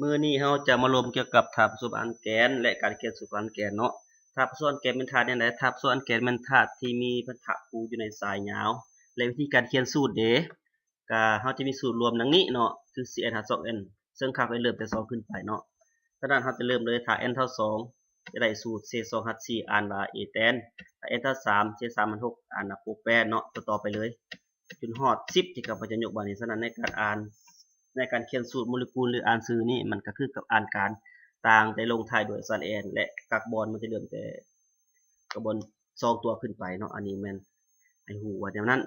ມື້ນີ້ເຮົາຈະມາລົມກ່ຽວກັບທ່າປະສົມອັນແກນ ແລະ ການຂຽນສູດຂອງອັນແກນເນາະ. ທ່າປະສົມອັນແກນແມ່ນທາດແນວໃດ? ທ່າປະສົມອັນແກນແມ່ນທາດທີ່ມີພັນທະຄູຢູ່ໃນສາຍຍາວ ແລະ ວິທີການຂຽນສູດເດ ກະເຮົາຈະມີສູດລວມດັ່ງນີ້ເນາະ ຄື ສີ່ແອັນ ຫາ ສອງແອັນ ເຊິ່ງຄ່າ n ເລີ່ມແຕ່ສອງຂຶ້ນໄປເນາະ. ສະນັ້ນເຮົາຈະເລີ່ມເລີຍ ຖ້າ n ເທົ່າສອງ ຈະໄດ້ສູດ ເສດສອງຫາສີ່ ອ່ານວ່າ ເອແຕນ, ຖ້າ n ເທົ່າສາມ ເສດສາມຫາຫົກ ອ່ານວ່າ ໂປແປນເນາະ ຕໍ່ໆໄປເລີຍ ຈົນຮອດສິບ ທີ່ຂ້າພະເຈົ້າຍົກມານີ້. ສະນັ້ນໃນການອ່ານ ໃນການຂຽນສູດໂມເລກຸນ ຫຼື ອ່ານຊື່ນີ້ ມັນກໍຄືກັບອ່ານການຕ່າງແຕ່ລົງທ້າຍດ້ວຍສະຫຼະ n ແລະ ກັກບອນມັນຈະເລີ່ມແຕ່ກັກບອນສອງຕົວຂຶ້ນໄປເນາະ. ອັນນີ້ແມ່ນໃຫ້ຮູ້ວ່າແນວນັ້ນ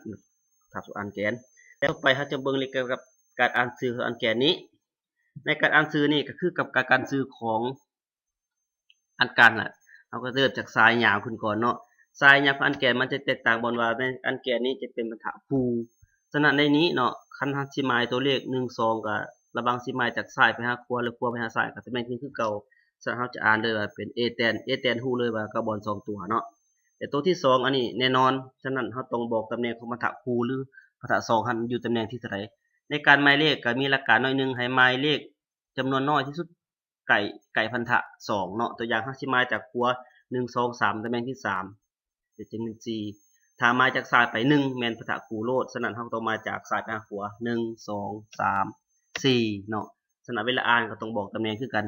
ຖ້າສູດອັນແກນ. ແຕ່ຕໍ່ໄປເຮົາຈະເບິ່ງກ່ຽວກັບການອ່ານຊື່ຂອງອັນແກນນີ້. ໃນການອ່ານຊື່ນີ້ກໍຄືກັບການອ່ານຊື່ຂອງ ອັນການລະ ເຮົາກໍເລີ່ມຈາກສາຍຍາວຂຶ້ນກ່ອນເນາະ. ສາຍຍາວຂອງອັນແກນມັນຈະແຕກຕ່າງບ່ອນວ່າໃນອັນແກນນີ້ຈະເປັນພັນທະຄູ. ສະນັ້ນໃນນີ້ເນາະ ຄັນເຮົາຊິໝາຍຕົວເລກໜຶ່ງ ສອງ ກໍລະຫວ່າງຊິໝາຍຈາກຊ້າຍໄປຫາຂວາ ຫຼື ຂວາໄປຫາຊ້າຍ ກໍຕຳແໜ່ງຄືເກົ່າ. ສະນັ້ນເຮົາຈະອ່ານເລີຍວ່າເປັນ ເອແຕນ, ເອແຕນຮູ້ເລີຍວ່າກັກບອນສອງຕົວເນາະ. ແຕ່ຕົວທີສອງອັນນີ້ແນ່ນອນ, ສະນັ້ນເຮົາຕ້ອງບອກຕຳແໜ່ງຂອງພັນທະຄູ ຫຼື ພັນທະສອງຫັ້ນຢູ່ຕຳແໜ່ງທີເທົ່າໃດ. ໃນການໝາຍເລກກໍມີຫຼັກການໜ້ອຍໜຶ່ງ, ໃຫ້ໝາຍເລກຈຳນວນນ້ອຍທີ່ສຸດ ໃກ້ ໃກ້ພັນທະສອງເນາະ. ຕົວຢ່າງ ເຮົາຊິໝາຍຈາກຂວາ ໜຶ່ງ ສອງ ສາມ ຕຳແໜ່ງທີສາມ ຈະເປັນສີ່. ຖ້າໝາຍຈາກຊ້າຍໄປໜຶ່ງ ແມ່ນພັນທະຄູໂລດ. ສະນັ້ນເຮົາຕ້ອງມາຈາກຊ້າຍໄປຫາຂວາ ໜຶ່ງ ສອງ ສາມ ສີ່ເນາະ. ສະນັ້ນເວລາອ່ານກໍຕ້ອງບອກຕຳແໜ່ງຄືກັນ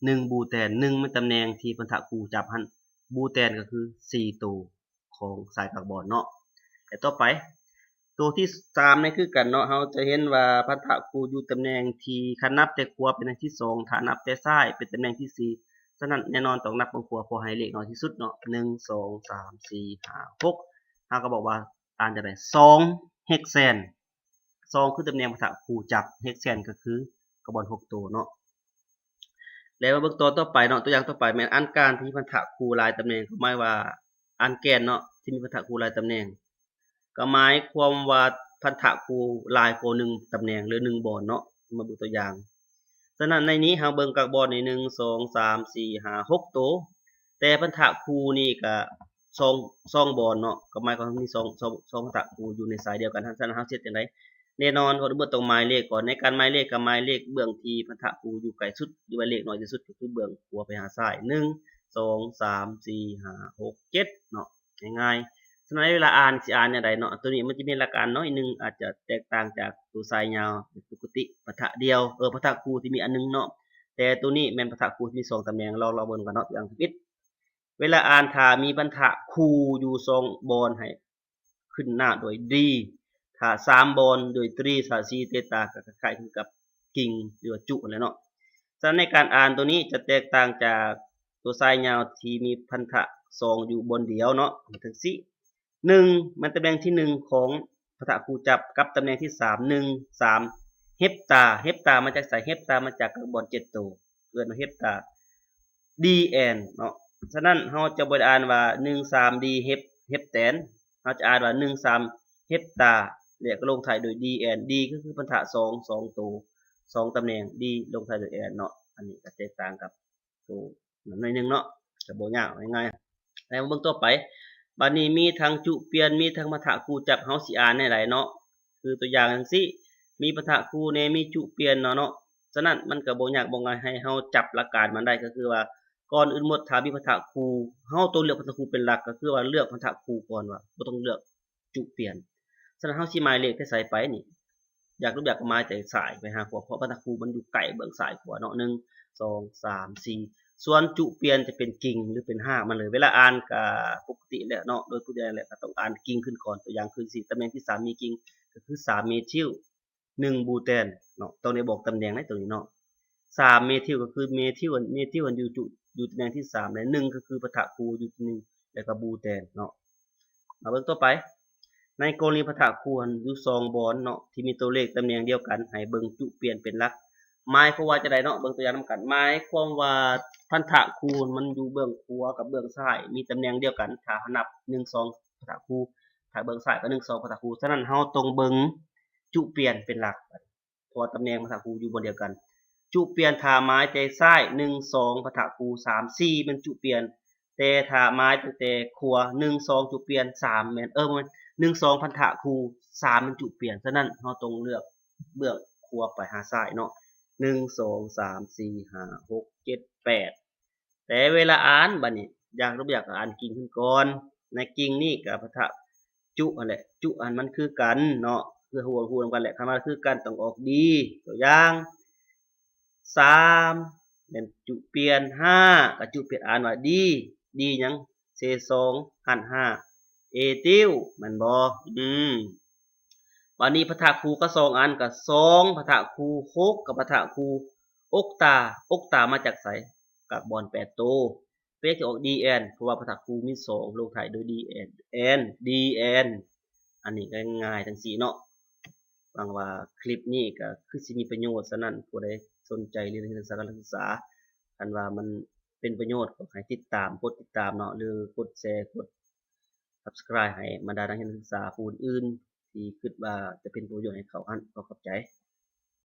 ໜຶ່ງ ບູແຕນ, ໜຶ່ງ ແມ່ນຕຳແໜ່ງທີ່ພັນທະຄູຈັບຫັ້ນ, ບູແຕນກໍຄືສີ່ໂຕ ຂອງສາຍກັກບອນເນາະ. ແລະ ຕໍ່ໄປ ໂຕທີສາມນີ້ຄືກັນເນາະ, ເຮົາຈະເຫັນວ່າພັນທະຄູຢູ່ຕຳແໜ່ງທີ່ ຄັນນັບແຕ່ຂວາເປັນຕຳແໜ່ງທີສອງ, ຖ້ານັບແຕ່ຊ້າຍເປັນຕຳແໜ່ງທີສີ່. ສະນັ້ນແນ່ນອນຕ້ອງນັບເບື້ອງຂວາ ເພື່ອໃຫ້ເລກນ້ອຍທີ່ສຸດເນາະ ໜຶ່ງ ສອງ ສາມ ສີ່ ຫ້າ ຫົກ. ເຮົາກໍບອກວ່າອ່ານຈັ່ງໃດ? ສອງ ເຮັກແຊນ. ສອງ ຄືຕຳແໜ່ງພັນທະຄູຈັບ, ເຮັກແຊນກໍຄືກັກບອນຫົກໂຕເນາະ. ແລ້ວມາເບິ່ງຕໍ່ຕໍ່ໄປເນາະ, ຕົວຢ່າງຕໍ່ໄປແມ່ນອັນການທີ່ມີພັນທະຄູຫຼາຍຕຳແໜ່ງ, ກໍໝາຍວ່າອັນແກນເນາະ ທີ່ມີພັນທະຄູຫຼາຍຕຳແໜ່ງ ກໍໝາຍຄວາມວ່າພັນທະຄູຫຼາຍກວ່າໜຶ່ງຕຳແໜ່ງ ຫຼື ໜຶ່ງບອນເນາະ. ມາເບິ່ງຕົວຢ່າງ. ສະນັ້ນໃນນີ້ເຮົາເບິ່ງກັກບອນນີ້ ໜຶ່ງ ສອງ ສາມ ສີ່ ຫ້າ ຫົກໂຕ, ແຕ່ພັນທະຄູນີ້ກະສອງ ສອງບອນເນາະ, ກໍໝາຍຄວາມມີສອງ ສອງ ສອງພັນທະຄູຢູ່ໃນສາຍດຽວກັນ. ສະນັ້ນເຮົາເຮັດຈັ່ງໃດ? ແນ່ນອນ ກ່ອນອື່ນໝົດຕ້ອງໝາຍເລກກ່ອນ. ໃນການໝາຍເລກກໍໝາຍເລກເບື້ອງທີ່ພັນທະຄູຢູ່ໃກ້ສຸດ ຫຼືວ່າເລກນ້ອຍທີ່ສຸດ ກໍຄືເບື້ອງຂວາໄປຫາຊ້າຍ ໜຶ່ງ ສອງ ສາມ ສີ່ ຫ້າ ຫົກ ເຈັດເນາະ. ງ່າຍໆ. ສະນັ້ນເວລາອ່ານຊິອ່ານແນວໃດເນາະ? ຕົວນີ້ມັນຈະມີຫຼັກການໜ້ອຍໜຶ່ງ, ອາດຈະແຕກຕ່າງຈາກຕົວສາຍຍາວ ເປັນປົກກະຕິພັນທະດຽວ ເອີ ພັນທະຄູທີ່ມີອັນໜຶ່ງເນາະ, ແຕ່ຕົວນີ້ແມ່ນພັນທະຄູທີ່ມີສອງຕຳແໜ່ງ. ລອງ ລອງເບິ່ງກັນເນາະ. ຕົວຢ່າງທຳອິດ ເວລາອ່ານ ຖ້າມີພັນທະຄູຢູ່ສອງບອນໃຫ້ຂຶ້ນໜ້າດ້ວຍ ດີ, ຖ້າສາມບອນດ້ວຍ ຕີ, ຖ້າສີ່ເຕຕາ ກໍຄ້າຍໆຄືກັບກິງ ຫຼືວ່າຈຸຫັ້ນແຫຼະເນາະ. ສະນັ້ນໃນການອ່ານຕົວນີ້ຈະແຕກຕ່າງຈາກຕົວສາຍຍາວທີ່ມີພັນທະສອງຢູ່ບ່ອນດຽວເນາະ ຈັ່ງຊີ້. ໜຶ່ງ ມັນຕຳແໜ່ງທີໜຶ່ງຂອງພັນທະຄູຈັບ ກັບຕຳແໜ່ງທີສາມ ໜຶ່ງ ສາມ ເຮັບຕາ. ເຮັບຕາມາຈາກໃສ? ເຮັບຕາມາຈາກກັກບອນເຈັດໂຕ ເອີ້ນວ່າເຮັບຕາ ດີແອນເນາະ. ສະນັ້ນເຮົາຈະບໍ່ໄດ້ອ່ານວ່າ ໜຶ່ງ ສາມ ດີ ເຮັບ ເຮັບແຕນ, ເຮົາຈະອ່ານວ່າ ໜຶ່ງ ສາມ ເຮັບຕາ ແລ້ວກໍລົງທ້າຍດ້ວຍ ດີແອນ. ດີກໍຄືພັນທະສອງ ສອງໂຕ ສອງຕຳແໜ່ງ, ດີລົງທ້າຍດ້ວຍແອນເນາະ. ອັນນີ້ກໍແຕກຕ່າງກັບ ໂຕນັ້ນໜ້ອຍໜຶ່ງເນາະ, ກໍບໍ່ຍາກ ງ່າຍໆ. ແລ້ວມາເບິ່ງຕໍ່ໄປ, ບາດນີ້ມີທັງຈຸປ່ຽນ ມີທັງພັນທະຄູຈັບ, ເຮົາຊິອ່ານແນວໃດເນາະ? ຄືຕົວຢ່າງຈັ່ງຊີ້ ມີພັນທະຄູແດ່ ມີຈຸປ່ຽນເນາະເນາະ. ສະນັ້ນມັນກໍບໍ່ຍາກບໍ່ງ່າຍ ໃຫ້ເຮົາຈັບຫຼັກການມັນໄດ້ ກໍຄືວ່າ ກ່ອນອື່ນໝົດ ຖ້າມີພັນທະຄູ ເຮົາຕ້ອງເລືອກພັນທະຄູເປັນຫຼັກ, ກໍຄືວ່າເລືອກພັນທະຄູກ່ອນ ວ່າບໍ່ຕ້ອງເລືອກ ຈຸປ່ຽນ. ສະນັ້ນເຮົາຊິໝາຍເລກແຕ່ໃສໄປນີ້? ຢາກ ຢາກໝາຍແຕ່ຊ້າຍໄປຫາຂວາ ເພາະພັນທະຄູມັນຢູ່ໃກ້ເບື້ອງຊ້າຍຂວາເນາະ ໜຶ່ງ ສອງ ສາມ ສີ່. ສ່ວນຈຸປ່ຽນຈະເປັນກິ່ງ ຫຼືເປັນຮາກມັນເລີຍ. ເວລາອ່ານກະປົກກະຕິແຫຼະເນາະ, ໂດຍປົກກະຕິແຫຼະກໍຕ້ອງອ່ານກິ່ງຂຶ້ນກ່ອນ. ຕົວຢ່າງຄື ຕຳແໜ່ງທີສາມມີກິ່ງ ກໍຄືສາມເມທິວ ໜຶ່ງບູແຕນເນາະ, ຕ້ອງໄດ້ບອກຕຳແໜ່ງໃນຕົວນີ້ເນາະ. ສາມເມທິວ ກໍຄືເມທິວ ເມທິວຢູ່ຈຸ ຢູ່ຕຳແໜ່ງທີສາມ ແລະ ໜຶ່ງ ກໍຄືພັນທະຄູຢູ່ທີ່ໜຶ່ງ ແລະ ກໍບູແຕນເນາະ. ມາເບິ່ງຕໍ່ໄປ ໃນກໍລະນີພັນທະຄູຢູ່ສອງບອນເນາະ ທີ່ມີຕົວເລກຕຳແໜ່ງດຽວກັນ ໃຫ້ເບິ່ງຈຸປ່ຽນເປັນຫຼັກ ໝາຍຄວາມວ່າຈັ່ງໃດເນາະ? ເບິ່ງຕົວຢ່າງນຳກັນ. ໝາຍຄວາມວ່າພັນທະຄູມັນຢູ່ເບື້ອງຂວາກັບເບື້ອງຊ້າຍ ມີຕຳແໜ່ງດຽວກັນ ຖ້າເຮົານັບ ໜຶ່ງ ສອງ ພັນທະຄູ, ຖ້າເບື້ອງຊ້າຍກໍ ໜຶ່ງ ສອງ ພັນທະຄູ. ສະນັ້ນເຮົາຕ້ອງເບິ່ງຈຸປ່ຽນເປັນຫຼັກ ເພາະວ່າຕຳແໜ່ງພັນທະຄູຢູ່ບ່ອນດຽວກັນ. ຈຸປ່ຽນ ຖ້າໝາຍແຕ່ຊ້າຍ ໜຶ່ງ ສອງ ພັນທະຄູ, ສາມ ສີ່ ແມ່ນຈຸປ່ຽນ, ແຕ່ຖ້າໝາຍຕັ້ງແຕ່ຂວາ ໜຶ່ງ ສອງ ຈຸປ່ຽນ, ສາມ ແມ່ນ ເອີ ບໍ່ແມ່ນ ໜຶ່ງ ສອງ ພັນທະຄູ, ສາມ ແມ່ນຈຸປ່ຽນ. ສະນັ້ນເຮົາຕ້ອງເລືອກເບື້ອງຂວາໄປຫາຊ້າຍເນາະ. ໜຶ່ງ ສອງ ສາມ ສີ່ ຫ້າ ຫົກ ເຈັດ ແປດ ແຕ່ເວລາອ່ານ ບັດນີ້ ຢາກ ຢາກອ່ານກິ່ງເພິ່ນກ່ອນ. ໃນກິ່ງນີ້ກໍພະທະຈຸຫັ້ນແຫຼະ ຈຸອັນມັນຄືກັນເນາະ ຄືຮູ້ ຮູ້ນຳກັນແຫຼະ. ຄັນວ່າຄືກັນຕ້ອງອອກດີ. ຕົວຢ່າງ ສາມ ແມ່ນຈຸປ່ຽນ, ຫ້າ ກໍຈຸປ່ຽນ ອ່ານວ່າດີ ດີຫຍັງ? ເຊສອງ ຫັນຫ້າ ເອຕິວ ແມ່ນບໍ່? ອືມ ບາດນີ້ພະທະຄູກໍສອງອັນ ກໍສອງ ພະທະຄູ ຫົກ ກັບພະທະຄູ ອົກຕາ. ອົກຕາມາຈາກໃສ? ກາກບອນແປດໂຕ. ເປັນຫຍັງຈຶ່ງອອກດີແອນ? ເພາະວ່າພະທະຄູມີສອງ ລົງທ້າຍດ້ວຍດີແອນ ແອນ ດີແອນ. ອັນນີ້ກໍງ່າຍໆ ຈັ່ງຊີ້ເນາະ. ຫວັງວ່າຄລິບນີ້ກໍຄືຊິມີປະໂຫຍດ, ສະນັ້ນຜູ້ໃດສົນໃຈຮຽນຮູ້ເລື່ອງສາການສຶກສາ ຄັນວ່າມັນເປັນປະໂຫຍດກໍໃຫ້ຕິດຕາມ ກົດຕິດຕາມເນາະ ຫຼືກົດແຊ ກົດ Subscribe ໃຫ້ບັນດານັກຮຽນນັກສຶກສາຜູ້ອື່ນໆ ທີ່ຄິດວ່າຈະເປັນປະໂຫຍດໃຫ້ເຂົາຫັ້ນ. ຂໍຂອບໃຈ.